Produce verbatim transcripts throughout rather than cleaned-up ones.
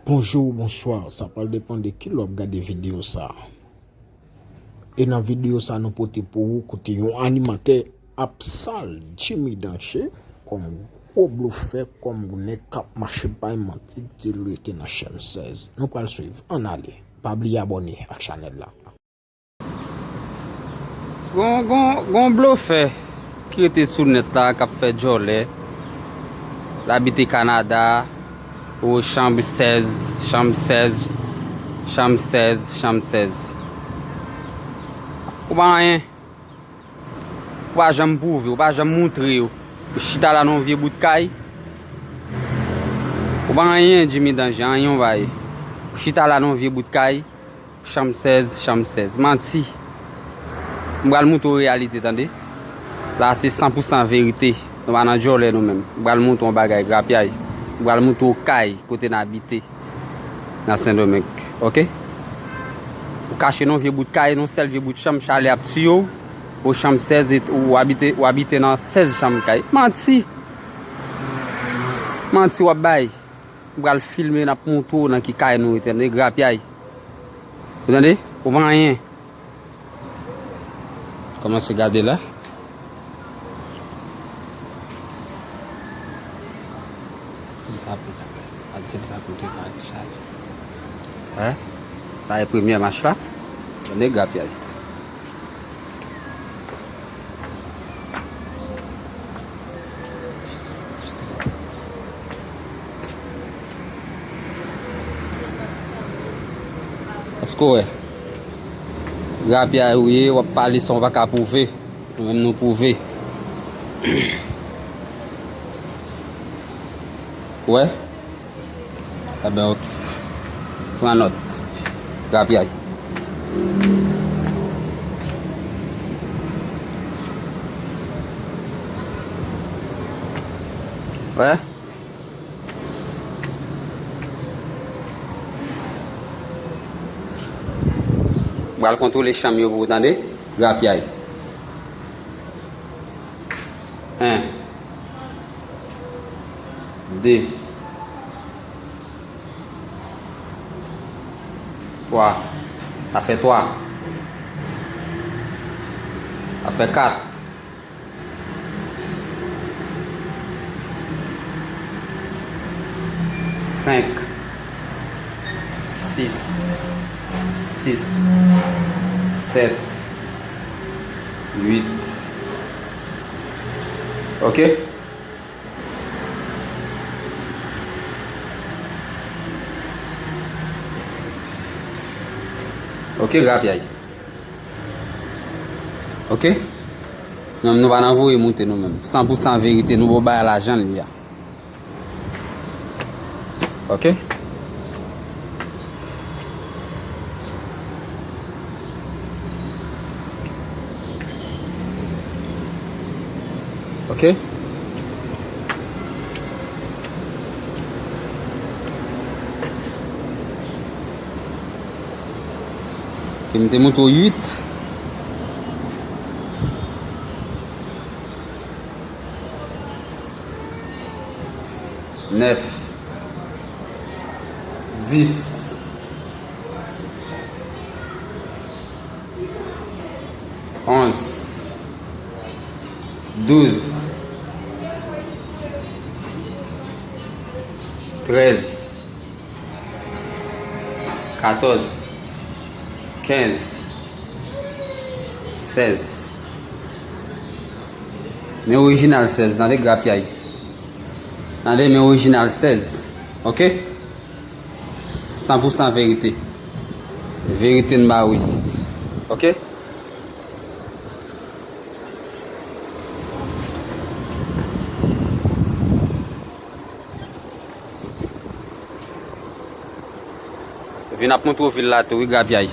Bonjou, bonswa, sa pral depann de kilè w ap gade videyo sa. E nan videyo sa nou pote pou ou kote yon animatè ap sal Jimmy Danger kòm gwo blofè, kòm nèg k ap mache bay manti, di l rete nan chanm sèz. Nou pral swiv, ann ale. Pa bliye abòne ak chanèl la. Gon, gon, gon blofè ki rete sou nèt la, k ap fè djòlè. L abite Kanada, o chanm sèz, chanm sèz, chanm sèz, chanm sèz. Ou pa anyen. Ou pa janm pwouve, ou pa janm moutre yo. Ou chita la nan yon vye bout kay. Ou pa anyen, Jimmy Danger, anyen ou pa ye. Ou chita la nan yon vye bout kay. Chanm sèz, chanm sèz. Manti. M pral moutre w reyalite, tande. La, se san pou san verite. Nou pa nan djòlè, nou menm. M pral moutre w yon bagay, grapyay. M pral moutre w kay, kote n abite. Nan Sendomeng. Oke? Ou kache nan yon vye bout kay, nan yon sèl vye bout chanm, chalè ap tiye w. Ou chanm sèz, e ou abite, ou abite nan sèz chanm kay. Manti! Manti w ap bay. M pral filme, n ap moutre w nan ki kay nou rete, tande, grapyay. Ou tande? Ou pa anyen. Kòmanse gade la. Sèl sa pou, sèl sa pou te pa chache. Wè? Sa e premye mach la. Tande, grapyay. Èske w wè? Grapyay ou ye, w ap pale san w pa ka pwouve. Nou menm nou pwouve. Ou wè? Enben, oke. Pran nòt. Grapyay. Wè? M pral kontwole chanm yo pou ou, tande? Grapyay. En. De. Twa. Sa fè twa. Sa fè kat. Senk. Sis. Sis. Sèt. Uit. Oke? Oke, grapyay. Oke? Nou, nou pa nan voye moute nou menm. San pou san verite, nou ba w bagay la jan l ye a. Oke? Oke? Ke m te montre w uit. Nèf, dis, onz, douz, trèz, katòz, kenz, sèz. Men orijinal sèz, tande grapyay. Tande, men orijinal sèz. Oke? San pou san verite. Verite n ba ou isit. Oke? Epi n ap montre w vil la tou, wi, grapyay.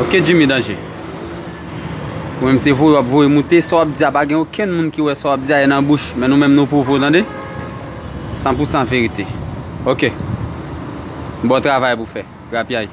Oke, Jimmy Danger. Ou menm se voye w ap voye moute, sa w ap di a pa gen okenn moun ki wè sa w ap di a e nan bouch, men nou menm nou pwouve w, tande? San pou san verite. Oke. Bon travay pou fè, grapyay.